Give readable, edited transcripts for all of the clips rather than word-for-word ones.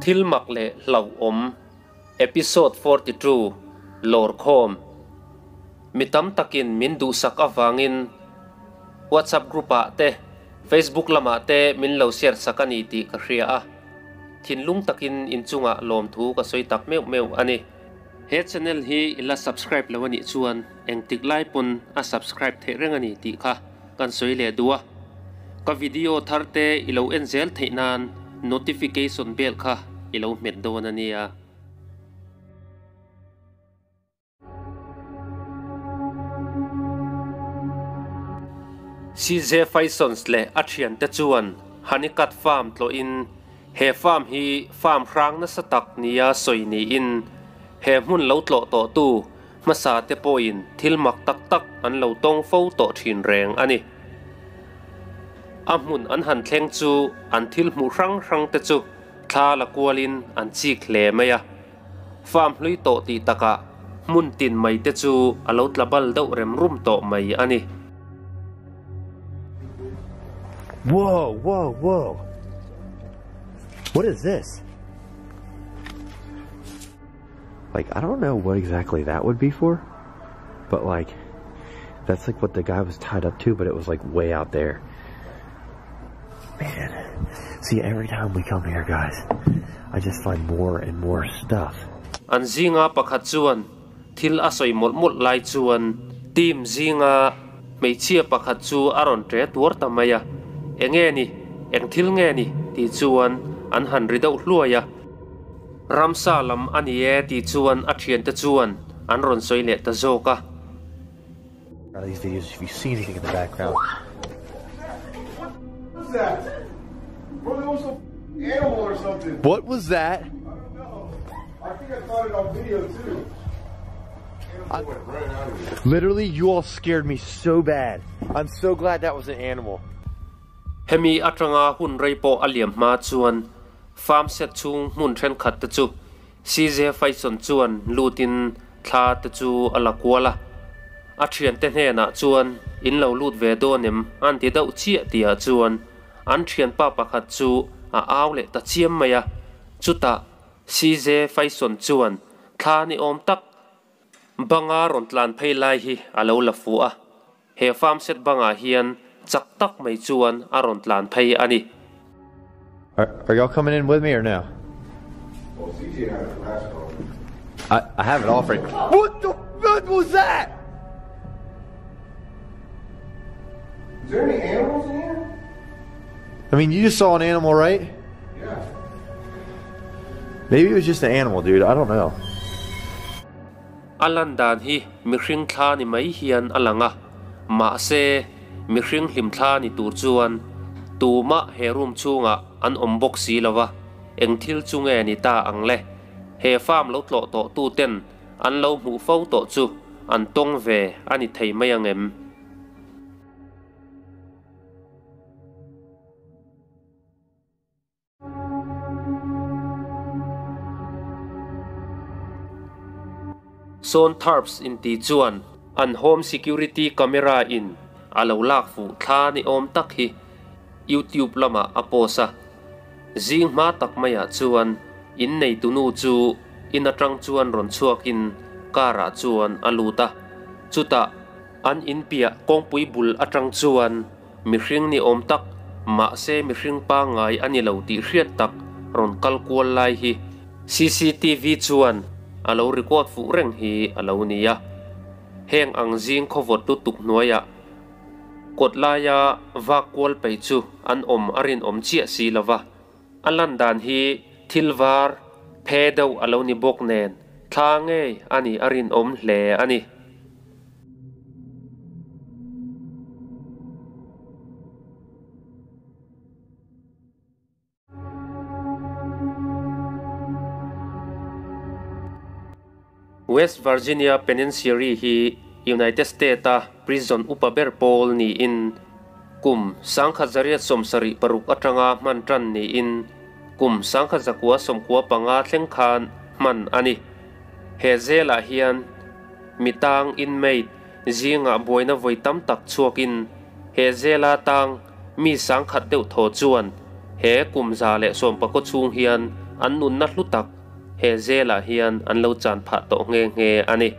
Thil mak leh hlauhawm Episode 42 Lawrkhawm Mi tam takin min duhsak avangin WhatsApp group ah te Facebook lamah te min lo share sak a ni tih ka hria a, thinlung takin inchungah lawmthu ka sawi tak meuh meuh a ni. He channel hi i la subscribe lo a nih chuan engtik lai pawn a subscribe theih reng a ni tih kha kan sawi leh duh a. Ka video thar te i lo en zel theih nan notification bell kha i lo hmet dawn a nia. CJ Faisons leh a thiante chuan Honeycutt Farm tlawhin he farm hi farm hrang nasa tak nia sawi niin he hmun lo tlawh tawhtu hmasa te pawhin thil mak tak tak an lo tawng fo tawh thin reng a ni. A hmun an han thleng chu an thil hmuh hrang hrang te chu thla la kualin an chik hle mai a. Farm hlui tawh tih takah hmun tin mai te chu a lo tla bal deuh rem rum tawh mai a ni. Whoa, whoa, whoa. What is this? Like, I don't know what exactly that would be for, but like, that's like what the guy was tied up to, but it was like way out there. Man, see, every time we come here, guys, I just find more and more stuff. An zinga pakhat chuan thil a sawi mawlh mawlh lai chuan team zinga hmeichhia pakhat chu a rawn ṭe tuar ta mai a, Enge ni? Eng thil nge ni? tih chuan an han ri deuh hluai a. Ramsa lam a ni e tih chuan a thiante chuan an rawn sawi leh ta zawk a. These videos if you see anything in the background. What was that? Bro, there was some animal or something. What was that? I don't know. I think I caught it on video too. Animal went running out of here. Literally, you all scared me so bad. I'm so glad that was an animal. Hemi atanga hun rei pawh a liam hma chuan Farm set chhung hmun thenkhat te chu CJ Faison chuan lutin thla te chu a la kual a, a thiante hnenah chuan in lo lut ve dawn em an ti deuh chiah tihah chuan an thianpa pakhat chu a au leh ta chiam mai a, chutah CJ Faison chuan thla ni awm tak banga rawn tlan phei lai hi a lo la fuh a. He farm set bangah hian chak tak mai chuan a rawn tlan phei a ni. Are are y'all coming in with me or no? Well, CJ had a flash on. I I have it off right. What the fuck was that? Is there any animals in here? I mean, you just saw an animal, right? Yeah. Maybe it was just an animal, dude. I don't know. A lan dan hi mihring thla ni mai hian a lang a, mahse mihring hlim thla ni tur chuan tumah he room chhungah an awm bawk si lo va, eng thil chu nge ni ta ang le? He farm lo tlawh tawh tu ten an lo hmuh fo tawh chu an tawng ve a ni thei mai ang em? Sawn Tharps inti chuan an home security camera in a lo lak fuh thla ni awm tak hi YouTube lamah a post a. Zing hma tak maiah chuan inneitunu chu in atang chuan rawn chhuakin car ah chuan a lut a. Chutah an inpiah kawngpui bul atang chuan Mihring ni awm tak, mahse mihring pangngai a ni lo tih hriat tak rawn kal kual lai hi cctv chuan a lo record fuh reng hi a lo ni a. Heng ang zing khawvawt lutuk hnuaiah kawt laia vak kual peih chu an awm a rinawm chiah si lo va. A lan dan hi thil var phe deuh a lo ni bawk nen thla ngei a nih a rinawm hle a ni. West Virginia Penitentiary hi United States-a prison upa ber pawl niin kum 1976 atanga hman tan niin kum 1995 thleng khan hman a ni. He zelah hian mi tang inmate zingah buaina vawi tam tak chhuakin he zela tang mi 10,000 deuh thaw chuan he kum 119 chhung hian an nunna hlu tak he zelah hian an lo chan phah tawh nghe nghe a ni.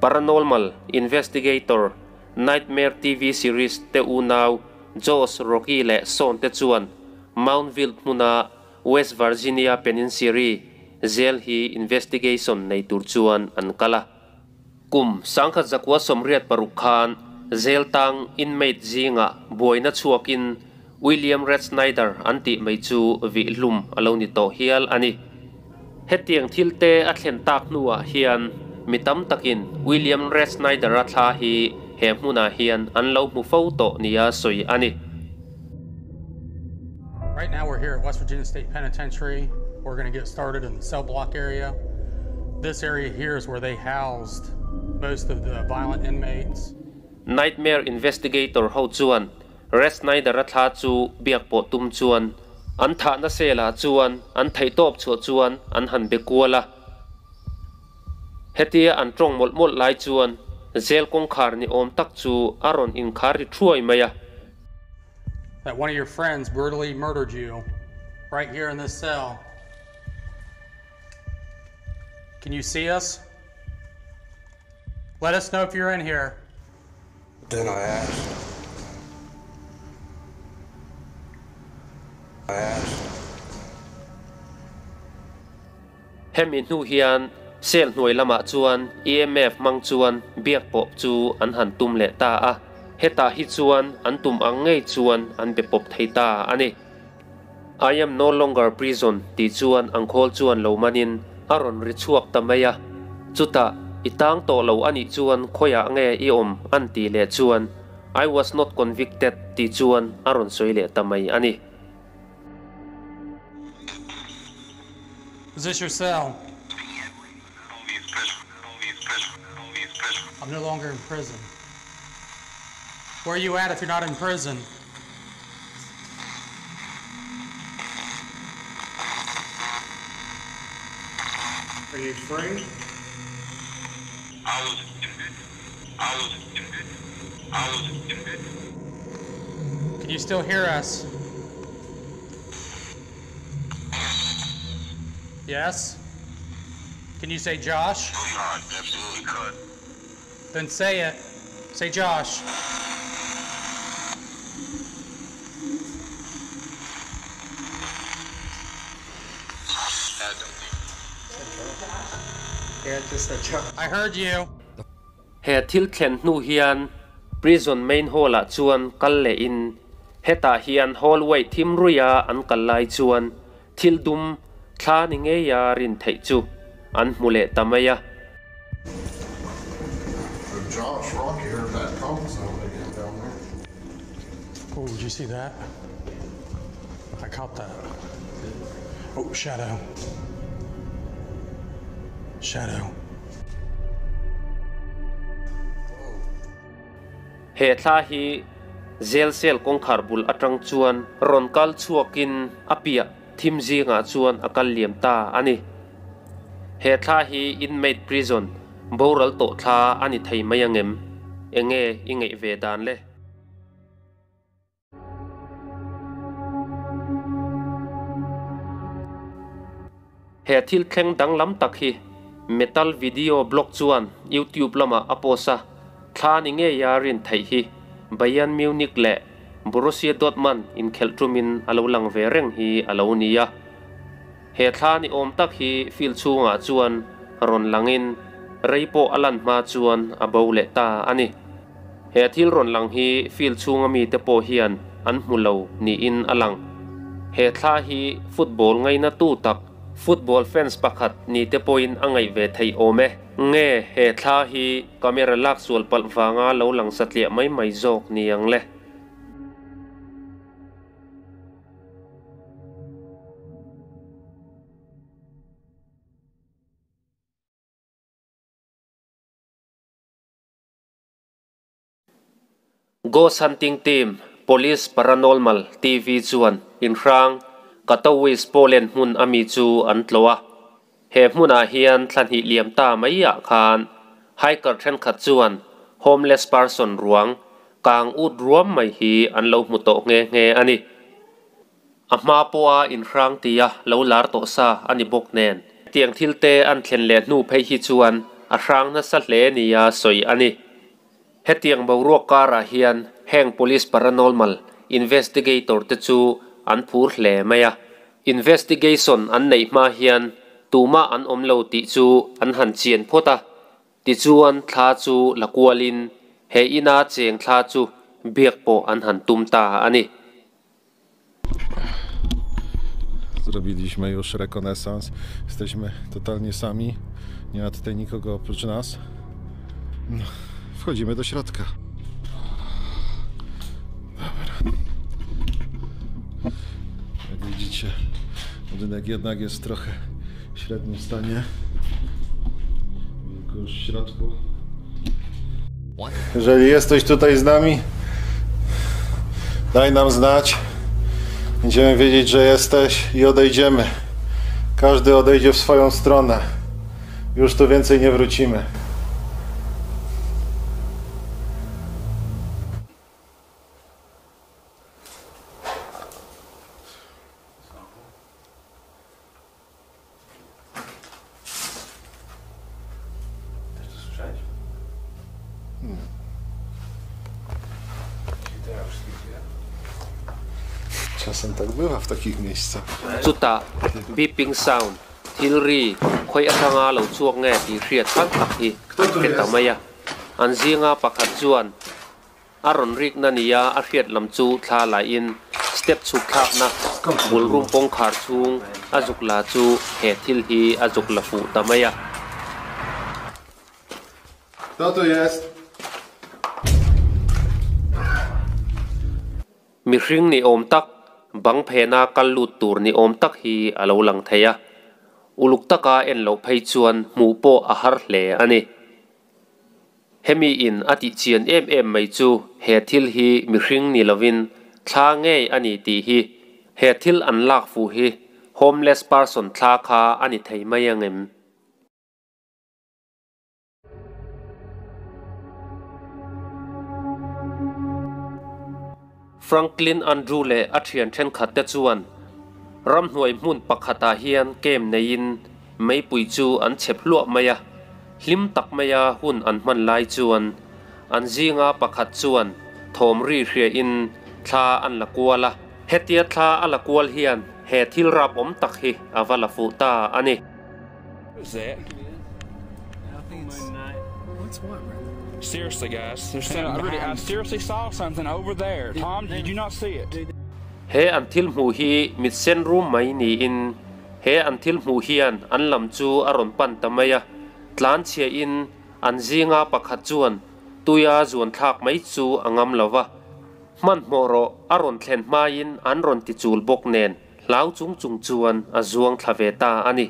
Paranormal Investigator Nightmare TV series te unau Josh, Rocky leh Sean te chuan Moundville hmuna West Virginia Penitentiary zel hi investigation nei tur chuan an kal a. Kum 1986 khan zel tang inmate zingah buaina chhuakin William Red Snyder an tih mai chu vih hlum a lo ni tawh hial a ni. Hetiang thil te a thlen tak hnuah hian mi tam takin William Red Snyder-a thla hi he hmunah hian an lo hmu fo tawh nia sawi a ni. Right now we're here at West Virginia State Penitentiary. We're going to get started in the cell block area. This area here is where they housed most of the violent inmates. Nightmare Investigator ho chuan Red Snyder-a thla chu biak pawh tum chuan an thahna cell-ah chuan an theihtawp chhuah chuan an han be kual a. Hetia an tawng mawlh mawlh lai chuan zel kawngkhar ni awm tak chu a rawn inkhar ri thuai mai a. That one of your friends brutally murdered you right here in this cell. Can you see us? Let us know if you're in here. Then I asked. I asked. Hemi hnu hian cell hnuai lamah chuan EMF hmang chuan biak pawh chu an han tum leh ta a, hetah hi chuan an tum ang ngei chuan an be pawp thei ta a ni. I am no longer prison tih chuan ang khawl chuan lo manin a rawn ri chhuak ta mai a, chutah i tang tawh lo a nih chuan khawiah nge i awm an tih leh chuan I was not convicted tih chuan a rawn sawi leh ta mai a ni. Is this your cell? I'm no longer in prison. Where are you at if you're not in prison? Are you free? Can you still hear us? Yes? Can you say Josh? Absolutely could. Then say it. Say Josh. Yeah, just a Josh. I heard you. He thil thlen hnu hian prison main hall-ah chuan kal lehin hetah hian hallway thim ruia an kal lai chuan thil dum thla ni ngeia rin theih chu an hmu leh ta mai a. Josh Rocky heard that phone sound again down there. Oh, did you see that? I caught that. Oh, shadow. Shadow. He thla hi zel cell kawngkhar bul atang chuan rawn kal chhuakin a piah thim zingah chuan a kal liam ta a ni. He thla hi inmate prison boral tawh thla a ni thei mai angem? Enge i ngaih ve dan le? He thil thleng danglam tak hi Metal Video Blog chuan YouTube lamah a post a, thla ni ngeia rin theih hi Bayern Munich leh Borussia Dortmund inkhelh tumin a lo lang ve reng hi a lo ni a. He thla ni awm tak hi field chhungah chuan rawn langin rei pawh a lan hma chuan a bo leh ta a ni. He thil rawn lang hi field chhunga mite pawh hian an hmu lo niin a lang. He thla hi football ngaina tu tak football fans pakhat ni te pawhin a ngaih ve theih awm e. Nge he thla hi camera lak sual palh vanga lo lang satliah mai mai zawk ni ang le. Ghost Hunting Team, Police Paranormal TV chuan inhrang Katowice, Poland hmun a mi chu an tlawh a. He hmunah hian thla hnih liam ta mai ah khan hiker thenkhat chuan homeless person ruang kang ut ruam mai hi an lo hmu tawh nghe nghe a ni. A hma pawha inhrang tia lo lar tawh sa a ni bawk nen. Hetiang thil te an thlen leh hnu phei hi chuan a hrang nasa hle nia sawi a ni. Hetiang boruak karah hian heng police paranormal investigator te chu an phur hle mai a. Investigation an neih hma hian tumah an awm lo tih chu an han chian phawt a. Tichuan thla chu la kualin he ina cheng thla chu biak pawh an han tum ta a ni. Zrobiliśmy już rekonesans. Jesteśmy totalnie sami. Nie ma tutaj nikogo oprócz nas. No, wchodzimy do środka. Dobra. Jak widzicie, budynek jednak jest trochę w średnim stanie. Tylko już w środku. Jeżeli jesteś tutaj z nami, daj nam znać. Będziemy wiedzieć, że jesteś i odejdziemy. Każdy odejdzie w swoją stronę. Już tu więcej nie wrócimy. Czasem tak bywa w takich miejscach. Chutah beeping sound, thil ri, khawi atanga lo chhuak nge tih hriat tak tak hi a hre ta mai a. An zinga pakhat chuan a rawn rikna nia a hriat lam chu thla laiin step chhuk thlakna bul rum kawngkhar chhung a zuk la chu he thil hi a zuk la fuh ta mai a. Kto tu jest? Mihring ni awm tak, bang phena kal lut tur ni awm tak hi a lo lang thei a. Uluk taka en loh phei chuan hmuh pawh a har hle a ni. Hemi in a tih chian em em mai chu he thil hi mihring ni lovin thla ngei a ni tih hi. He thil an lak fuh hi homeless person thla kha a ni thei mai angem? Franklin Andrew leh a thian thenkhat te chuan ramhnuai hmun pakhatah hian camp neiin meipui chu an chep hluah mai a, hlim tak maia hun an hman lai chuan an zinga pakhat chuan thawm ri hriain thla an la kual a, hetia thla a la kual hian he thil rap awm tak hi a va la fuh ta a ni. He an thil hmuh hi mit sen rum mai niin he an thil hmuh hian an lam chu a rawn pan ta mai a, tlan chhiahin an zinga pakhat chuan tuia zuan thlak mai chu a ngam lo va, hmanhmawh rawh a rawn thlen hmain an rawn ti chul bawk nen hlau chung chung chuan a zuang thla ve ta a ni.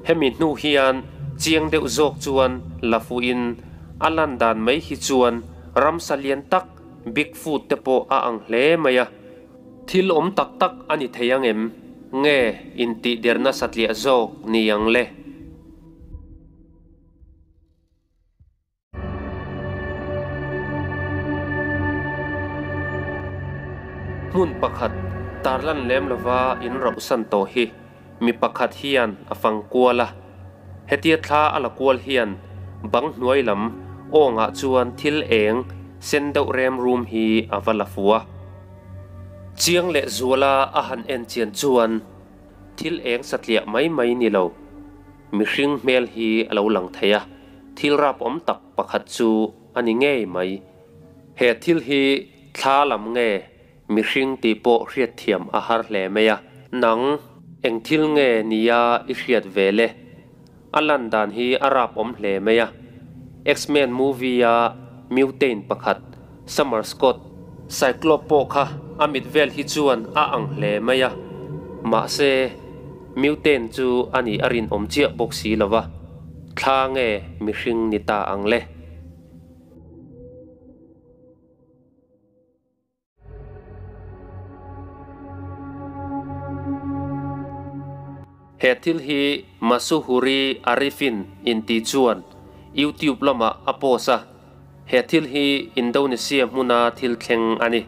Hemi hnu hian chiang deuh zawk chuan la fuhin a lan dan mai hi chuan ramsa lian tak Bigfoot te pawh a ang hle mai a. Thil awm tak tak a ni thei ang em? Nge intihderna satliah zawk ni ang le? Hmun pakhat tarlan lem lova in rauhsan tawh hi mi pakhat hian a fang kual a. Hetia thla a la kual hian bang hnuai lam awngah chuan thil eng sen deuh rem rum hi a va la fu a. Chiang leh zuala a han en chian chuan thil eng satliah mai mai ni lo, mihring hmel hi a lo lang thei a, thil rapawm tak pakhat chu a ni ngei mai. He thil hi thla lam nge mihring tih pawh hriatthiam a har hle mai a, nang eng thil nge nia i hriat ve le? A lan dan hi a rapawm hle mai a, X-Men movie-a mutant pakhat Summer Scott, Cyclops pawh kha a mit vel hi chuan a ang hle mai a, mahse mutant chu a nih a rinawm chiah bawk si lo va, thla nge mihring ni ta ang le? He thil hi Masuhuri Arifin inti chuan YouTube lamah a post a, he thil hi Indonesia hmuna thil thleng a ni.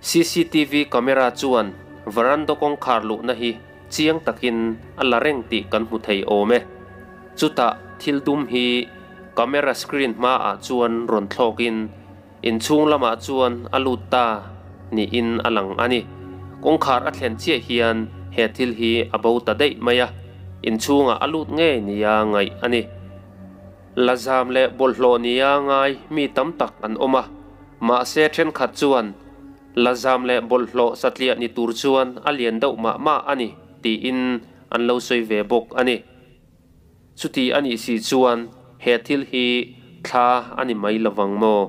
Cctv camera chuan veranda kawngkhar luhna hi chiang takin a la reng tih kan hmu thei awm e. Chutah thil dum hi camera screen hmaah chuan rawn thlawkin inchhung lamah chuan a lut ta niin a lang a ni. Kawngkhar a thlen chiah hian he thil hi a bo ta daih mai a, inchhungah a lut ngei nia ngaih a ni. La zam leh bawlhhlawh nia ngai mi tam tak an awm a, mahse thenkhat chuan la zam leh bawlhhlawh satliah ni tur chuan a lian deuh mah mah a ni tiin an lo sawi ve bawk a ni. Chuti a nih si chuan he thil hi thla a ni mai lovang maw?